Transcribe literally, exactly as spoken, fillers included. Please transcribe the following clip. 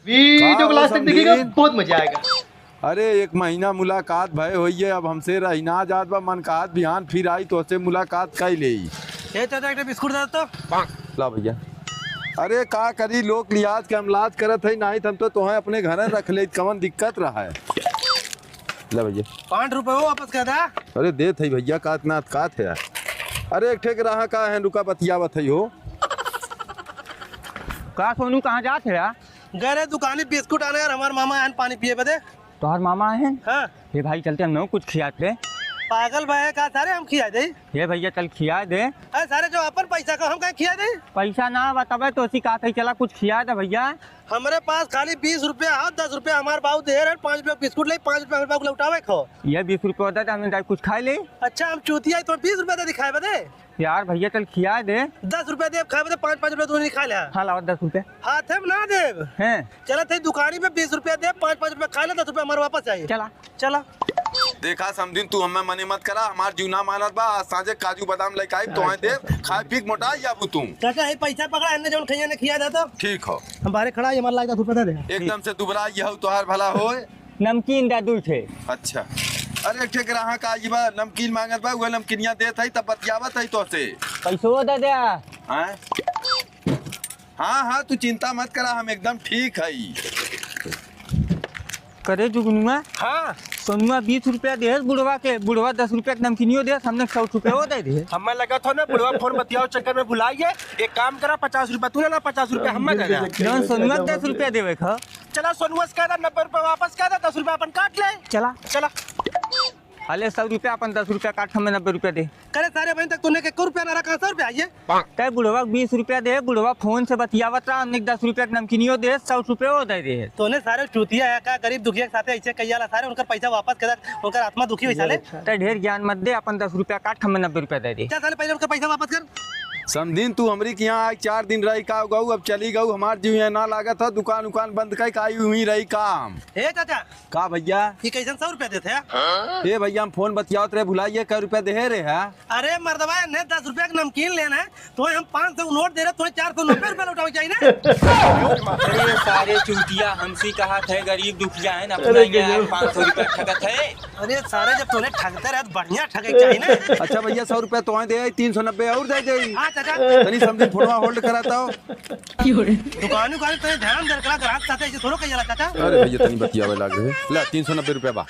ई का जो हो last तक देखिएगा, समधीन? बहुत मजा आएगा। अरे, एक महीना मुलाकात भय होइए, अब हमसे रही ना जात बा, मन कहत बिहान फिर आई, तोहसे मुलाकात कइ लेई। ए चाचा, एक ठे बिस्कुट दे दे तो। ला भइया। अरे, का करी, लोक लिहाज के हम लाज करत हई, नाहीं त हम तो तोहें अपने घरे रख लेइत, कवन दिक्कत रहा है? ले भइया। पाँच रुपये हो, वापस कर दा। अरे, देत हई भइया, का इतना अतकात है यार। अरे, एक ठे ग्राहक आए हैं, रुका, बतियावत हई हो। का सोनू, कहाँ जात है यार? गए रहे दुकानी बिस्कुट आने यार, हमार मामा आए हैं पानी पिए बदे। तोहार मामा आए हैं? हाँ। हे भाई, चलते हम नौ कुछ खियात रहे। पागल भाई, का सारे हम खिया दे? हे भइया, चल खिया दे। अरे सारे, जो अपन पैसा का हम काहे खिया दे? पैसा ना बतावे तो उसी का, चला कुछ खिया दे भइया। हमरे पास खाली बीस रुपया है, दस रुपया हमार बाबू दे रहे, पाँच रुपया बिस्कुट ले, पाँच रुपया हमारे बाबू लौटावे खो। ये बीस रुपया दे दे, हमने जाके कुछ खाए ले। अच्छा, हम चूतिया है, तो बीस रुपया दे दिखाए बदे? यार भइया, चल खिया दे। दस रुपया देब खाए बदे, पाँच, पाँच रुपया तू नहीं खा ले। हाँ, लावा दस रुपया। हाथे में ना देब। हैं? चला थे दुकानी पे बीस रुपया देब, पाँच, पाँच रुपया खा ले, दस रुपया हमारे वापस आई। चला। चला। देखा समधिन, तू हमें मने मत करा, हमार जीव ना मानत बा। आज साँझे काजू बादाम लेके आई, तोहें देब, खाए पी के मोटा जाबू तू। चाचा, ये पैसा पकड़ा, इन्ने जौन खइया ने खिया दे तो। ठीक हो। हम बाहरे खड़ा ही, हमारे लायक दस रुपया दे दे। एकदम से दुबरा ये हो, तोहार भला होए। नमकीन दे दुइ ठे। अच्छा। अरे, एक ठे ग्राहक आई बा, नमकीन मांगत बा, उहे नमकीनिया देत हई, तब बतियावत हई तोसे। पैसो दे दे। हैं? हाँ, हाँ, तू चिंता मत करा, हम एकदम ठीक हई। करे जुगनुआ? हाँ। सोनुआ बीस रुपया देहस बुढ़वा के, बुढ़वा दस रुपया के नमकीनियो देहस, हमने सौ रुपया वो दे दे। हमें लगा था ना, बुढ़वा फोन बतियाओ चक्कर में भुला गए। एक काम करा, पचास रुपया तू ले ला, पचास रुपया हमें दे दे। जौन सोनुआ के दस रुपया देवे क ह। चला सोनुआ से कह दे, नब्बे रुपया वापस कह दे, दस रुपया अपन काट ले। चला। चला। अले सौ रुपया अपन दस रुपया काट, हमें नब्बे रुपया दे। करे सारे बहन तक तूने के एको रुपया ना रखा, सौ रुपया आइए। तै बुढ़वा के बीस रुपया दे, बुढ़वा फोन से बतियावत रहा, हमने के दस रुपया के नमकीनियो दे, सौ रुपया वो दे दे। तूने सारे चूतिया है का, गरीब दुखिया के साथे ऐसे कइयाला सारे, उनकर पैसा वापस कर, उनकर आत्मा दुखी हुई साले। तै ढेर ज्ञान मत दे, अपन दस रुपया काट, हमें नब्बे रुपया दे दे। चल साले पहले उनकर पैसा वापस कर। समधिन, तू हमरी के यहाँ आए चार दिन रही का गऊ, अब चली गऊ, हमार जीव यहाँ ना लागत है, दुकान उकान बंद कई का आई हुई रही काम। ए चाचा। का भइया? ये कैसन सौ रुपया देते हैं? ए भइया, हम फोन बतियावत रहे, भुलाइए कै रुपया देहे रहे है? अरे मर्दवा, इन्हें दस रुपया के नमकीन लेना है, तो हम पाँच सौ नोट दे रहे, तो चार सौ नब्बे रुपया लौटावे चाहिए ना। अरे सारे चूतिया, हमसे कहा थे गरीब दुखिया है ना, अपना अरे ये गजब। पाँच सौ रुपया ठगत है। अरे सारे, जब तूने ठगते रहे तो बढ़िया ठगे के चाहिए ना। अच्छा भइया, सौ रुपया तोहें दे, तीन सौ नब्बे और दे दे। हाँ चाचा। तनी समधिन फोनवा hold करा तो। दुकान उकान तनी ध्यान दे, ग्राहक साथे ऐसे थोड़ो कइयाला चाचा। अरे भइया, तनी बतियावे लाग रहे। ला, तीन सौ नब्बे रुपया बा।